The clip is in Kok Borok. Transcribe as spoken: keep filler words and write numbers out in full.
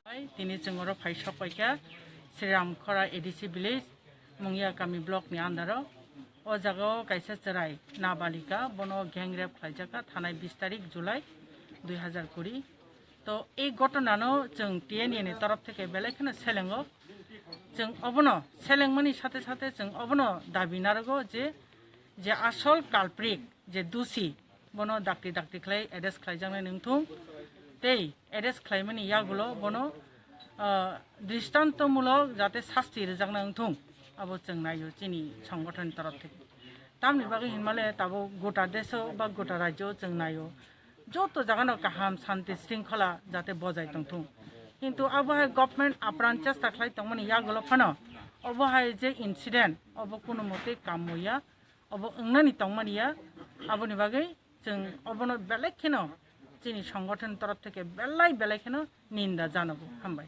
Hai, tini chwng oro phai sok paikha Sri Ramkhora A D C village, Mungia Kami block ni under o. O jaga o kaisa chwrai nabalika, bono gang rape khlaijak kha, thanai bis tarik July dui hazar kuri. To ei ghotona no chwng T N A ni torof theke belai kheno selengo. Chwng obono selengmani sathe sathe chwng obono dabi narogo je, je asol culprit, je dusi, bono dakti dakti khlai arrest khlaijaknai wngthung. Tei arrest khlaimani yagulo bono, ah, dristantomulok jate sasti rwjaknai wngthung. Abo chwng naio chini songgothon torof theke. Tamni bagwi hinmale tabuk gota deso ba gota rajyo chwng naio. Joto jagano kaham, santi, sringkhola jate bojai tongthung. Kintu abo hai government apran chesta khlai tongmani yagulo phano obo hai je incident, obo kunu motei kam muya, obo wngnani tongmani ya. Aboni bagwi chwng obono belai kheno chini songgothon torof theke belai belai kheno ninda janago. Hambai.